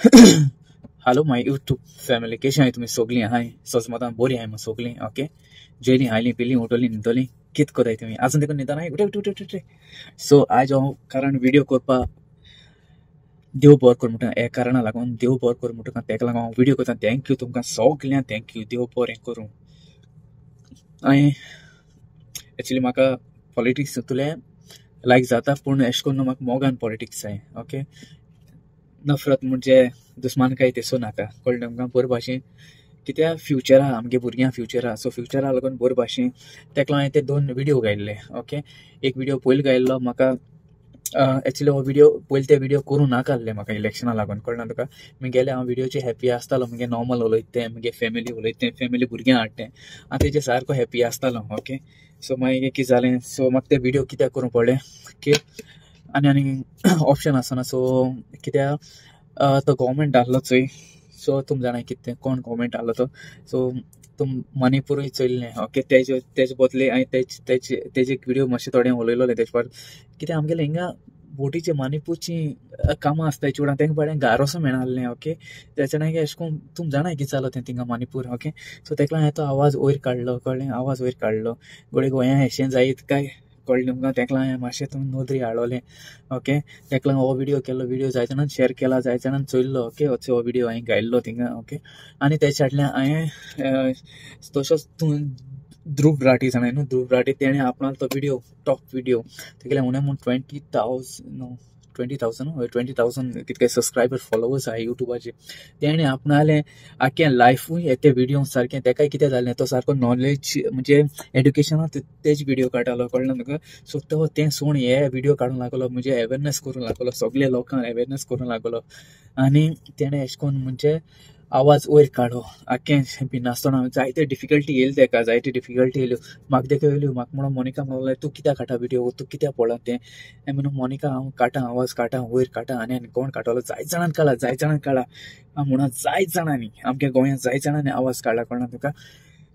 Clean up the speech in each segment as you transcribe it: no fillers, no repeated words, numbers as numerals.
Hello my YouTube family, कशी आहाय तुमी सगळीं? आहाय सजमतान बरी आहाय मग सगळीं? ओके, जेली हायली पिली उठली न्हिदली, कित कोताय तुमी आजून देखून न्हिदना? उठे उठे उठे उठे. सो आयज हांव कारण व्हिडिओ करपा देव बरो कर म्हणटा, हे कारणा लागून देव बरो कर म्हणटा तेका लागून हांव व्हिडिओ करता. Thank you तुमकां सगळ्यांक, thank you, देव बरें करूं. हांवें एक्चुली म्हाका पॉलिटिक्स हितूंतलें लायक जाता, पूण एशें करून म्हाका मोगान पॉलिटिक्स जाय. ओके, नफरत म्हणजे दुस्मानकाय तेसो नाका, कळ्ळें तुमकां? बरे भाशेन कित्याक फ्युचर आहा, आमगे भुरग्यां फ्युचर आहा, सो फ्युचरा लागून बरे भाशेन तेका लागून हांवें ते दोन व्हिडियो गायल्ले. ओके, एक व्हिडिओ पयलीं गायल्लो म्हाका, एक्चुली हो व्हिडिओ पयलीं ते व्हिडिओ करूं नाका आसले म्हाका इलेक्शना लागून, कळ्ळें तुका? मुगेले हांव व्हिडियोचे हॅप्पी आसतालो, मुगे नॉर्मल उलयता तें, मुगे फॅमिली उलयता तें, फॅमिली भुरग्यां हाडटा तें, हांव तेजे सारको हॅप्पी आसतालो. ओके, सो मागीर कितें जालें, सो म्हाका ते व्हिडिओ कित्याक करूं पडलें की आनी आनी ऑप्शन आसना. सो कित्याक तो गव्हर्मेंट आहलो चोय, सो तुम जाणा कितें कोण गव्हर्मेंट आहलो तो, सो तुम मणिपूरूय चोयल्लें. ओके, तेजे तेजे बदले हांवें तेज तेजे तेजे एक व्हिडिओ मातशें थोडें उलयलोलें तेजे पार, कित्याक आमगेले हिंगा बोटीचे मणिपूरची कामां आसताय चेडवां, तेंका बरें घार वचूं मेळनासलें. ओके, तेच्या एशें करून तुम जाणा कितें जालो तें थिंगा मणिपूर. ओके, सो तेका लागून हांवें तो आवाज वयर काडलो, कळ्ळें? आवाज वयर काडलो, घडये गोंया एशें जायत काय, कळ्ळें तुमकां? तेका लागून हांवें मातशें तुमी नदरी हाडलोलें. ओके, तेका लागून हो व्हिडिओ केलो, व्हिडिओ जाय जाणान शेर केला, जाय जाणान चोयल्लो. ओके, हो व्हिडिओ हांवें गायल्लो थिंगा. ओके, आनी तेच्या फाटल्यान हांवें तसोच तूं ध्रुव राठी जाणाय न्हू, ध्रुव राठी, तेणें आपणालो तो व्हिडिओ टॉप व्हिडिओ तेगेले उणें म्हूण 20,000 न्हू 20,000 हय 20,000 कितके सबस्क्रायबर फॉलोवर्स आहाय युट्यूबाचेर, तेणें आपणालें आख्खें लायफूय ते व्हिडिओ सारकें तेकाय कितें जालें, तो सारको नॉलेज म्हणजे एड्युकेशना तेज व्हिडिओ काडटालो, कळ्ळें तुका? सो तो तें सोड हे व्हिडिओ काडूंक लागलो, म्हणजे अवेरनेस करूंक लागलो, सगळे लोकांक अवेरनेस करूंक लागलो, आनी तेणें एशें करून म्हणजे आवाज वयर काडलो आख्खें भिनासतना. जायते डिफिकल्टी येयली तेका, जायते डिफिकल्टी येयल्यो म्हाका, देखून येयल्यो म्हाका म्हणून मोनिका म्हणूंक तूं कित्याक काडटा व्हिडिओ, तूं कित्याक पळोवना तें? हांवें म्हणून मोनिका हांव काडटा, आवाज काडटा, वयर काडटा, आनी आनी कोण काडटलो, जायत जाणान काडला, जायत जाणान काडला, हांव म्हणून जायत जाणांनी आमच्या गोंयांत जायत जाणांनी आवाज काडला, कळना तुका?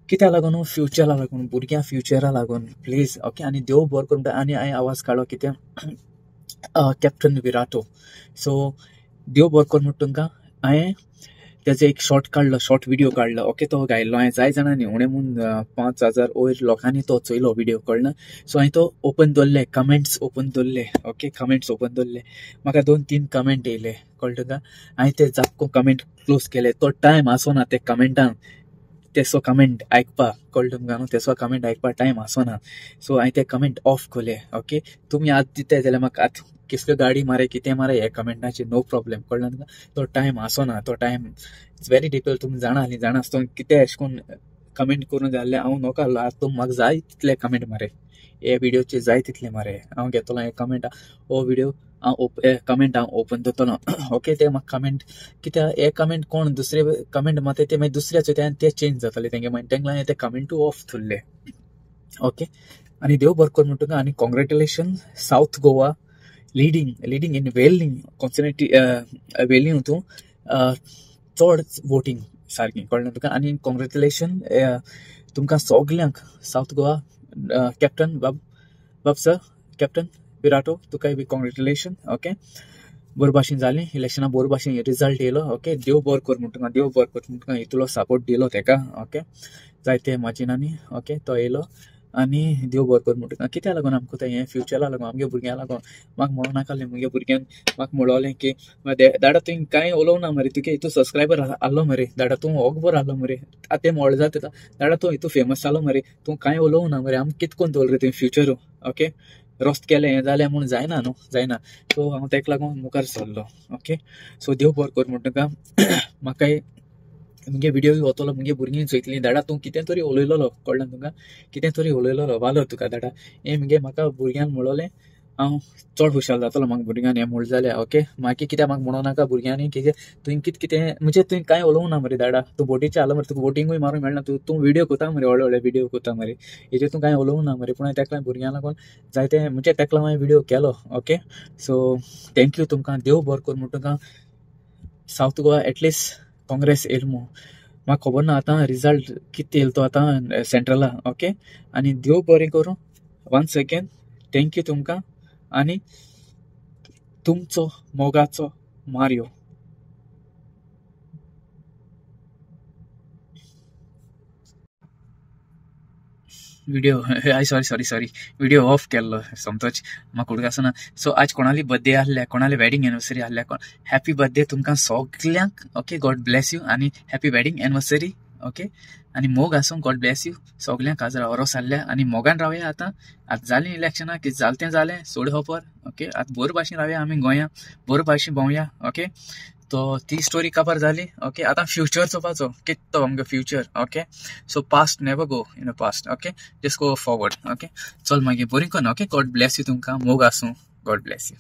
कित्याक लागून? फ्युचरा लागून, भुरग्यां फ्युचरा लागून, प्लीज. ओके, आनी देव बरो करूं. आनी हांवें आवाज काडलो कित्याक कॅप्टन विराटो, सो देव बरो कर म्हणटा तुमकां. हांवें तेजो एक शॉर्ट काडलो, शॉर्ट व्हिडिओ काडलो. ओके, तो गायल्लो हांवें, जाय जाणांनी उणें म्हूण 5,000 वयर लोकांनी तो चोयलो व्हिडिओ, कळना? सो हांवें तो ओपन दवरले, कमेंट्स ओपन दवरले. ओके, कमेंट्स ओपन दवरले, म्हाका 2-3 कमेंट येयले, कळ्ळें तुका? हांवें ते जापको कमेंट क्लोज केले, तो टायम आसना ते कमेंटान तेसो कमेंट आयकपा, कळ्ळें तुमकां न्हू? तेसो कमेंट आयकपा टायम आसना, सो हांवें ते कमेंट ऑफ केले. ओके, तुमी आतां दिताय जाल्यार म्हाका आतां कसल्यो गाडी मारे कितें मारे हे कमेंटाचेर नो प्रॉब्लेम, कळ्ळें तुमकां? तो टायम आसना, तो टायम it's very difficult, तुमी जाणा आसली, जाणा आसतना कितें एशें करून कमेंट करूं जाल्यार हांव नोको आहलो, आतां तुमी म्हाका जाय तितले कमेंट मारे, हे व्हिडियोचेर जाय तितले मारे, हांव घेतलो हे कमेंट, हो व्हिडिओ हांव कमेंट हांव ओपन दवरतलो. ओके, ते म्हाका कमेंट कित्याक हे कमेंट कोण दुसरे कमेंट मारता ते मागीर दुसऱ्या चोयता आनी ते चेंज जातले तेंगे मागीर, तेंका लागून ते कमेंटूय ऑफ दवरले. ओके, आनी देव बरो कर म्हणटा तुका. आनी congratulation South Goa leading in Vellim constituency, Vellim हितून चड वोटींग सारकें, कळ्ळें तुका? आनी कॉंग्रेच्युलेशन तुमकां सगल्यांक सावथ गोवा कॅप्टन बाब बाब सर कॅप्टन विराटो, तुकाय बी कॉंग्रेच्युलेशन. ओके, बरे भाशेन जालें इलेक्शना, बरे भाशेन रिजल्ट येयलो. ओके, देव बरो कर म्हणटा तुका, देव बरो कर म्हणटा तुका, इतलो सपोर्ट दिलो तेका. ओके, जायते माजिनांनी. ओके, तो येयलो आनी देव बरो कर म्हणटा तुका. कित्याक लागून आमकां तें हें फ्युचरा लागून, आमगे भुरग्यां लागून. म्हाका म्हणूं नाका मुगे भुरग्यान म्हाका म्हणलोलें की दाडा तुवें कांय उलोवं ना मरे, तुगे हितू सबस्क्रायबर आहलो मरे, दाडा तूं हो बरो आहलो मरे, आतां तें मोळ जाता, दाडा तूं हितू फेमस जालो मरे, तूं कांय उलोवं ना मरे, आमकां कितें करून दवरलें रे तुवें फ्युचर. ओके, रस्तो केलें हें जालें म्हूण जायना न्हू, जायना. सो हांव तेका लागून मुखार सरलो. ओके, सो देव बरो कर म्हणटा तुका. म्हाकाय मुगे व्हिडिओ वतलो, मुगे भुरगीं चोयतलीं, दाडा तूं कितें तरी उलयलोलो, कळ्ळें तुका? कितें तरी उलयलोलो, वालो तुका दाडा, हें मुगे म्हाका भुरग्यान म्हणलोलें, हांव चड खुशाल जातलो म्हाका भुरग्यान हें म्हणलें जाल्यार. ओके, मागीर कित्याक म्हाका म्हणूं नाका भुरग्यांनी कितें तुवें कितें कितें म्हणजे तुवें कांय उलोवंक ना मरे दाडा, तूं बोटीचेर आहलो मरे, तुका बोटिंगूय मारूंक मेळना, तूं तूं व्हिडिओ करता मरे, व्हडले व्हडले व्हिडिओ करता मरे, हेजेर तूं कांय उलोवंक ना मरे. पूण तेका लागून भुरग्यां लागून जायते म्हणजे तेका लागून हांवें व्हिडिओ केलो. ओके, सो thank you तुमकां, देव बरो कर म्हणटा तुका. सावथ गोवा एटलिस्ट काँग्रेस येयलो म्हूण म्हाका खबर ना आतां रिजल्ट कितें येयलो तो आतां सेंट्रला. ओके, आनी देव बरें करूं, वन्स अगेन thank you तुमकां, आनी तुमचो मोगाचो Mario. Video I sorry sorry sorry video off केल्लो समतोच म्हाका उडगास ना. सो आज कोणाली बर्थडे आहल्या, कोणाली वेडिंग एनिवर्सरी आहल्या, हॅपी बर्थडे तुमकां सगल्यांक. ओके, गॉड ब्लेस you आनी हॅपी वेडिंग एनिवर्सरी. ओके, आनी मोग आसूं, गॉड ब्लेस you सगल्यांक. काजरा ओरोस आहल्या आनी मोगान रावया. आतां आतां जालीं इलेक्शनां, कितें जालें तें जालें, सोड खबर. ओके, आतां बरे भाशेन रावया आमी गोंया, बरे भाशेन भोंवया. ओके, तो ती स्टोरी काबार जाली. ओके, आतां फ्युचर चोवपाचो, कितें तो आमगे future. Okay, so past never go in a past. Okay, just go forward. Okay, चल मागीर बरी कोन. ओके, गॉड ब्लेस you तुमकां, मोग आसूं, गॉड ब्लेस you.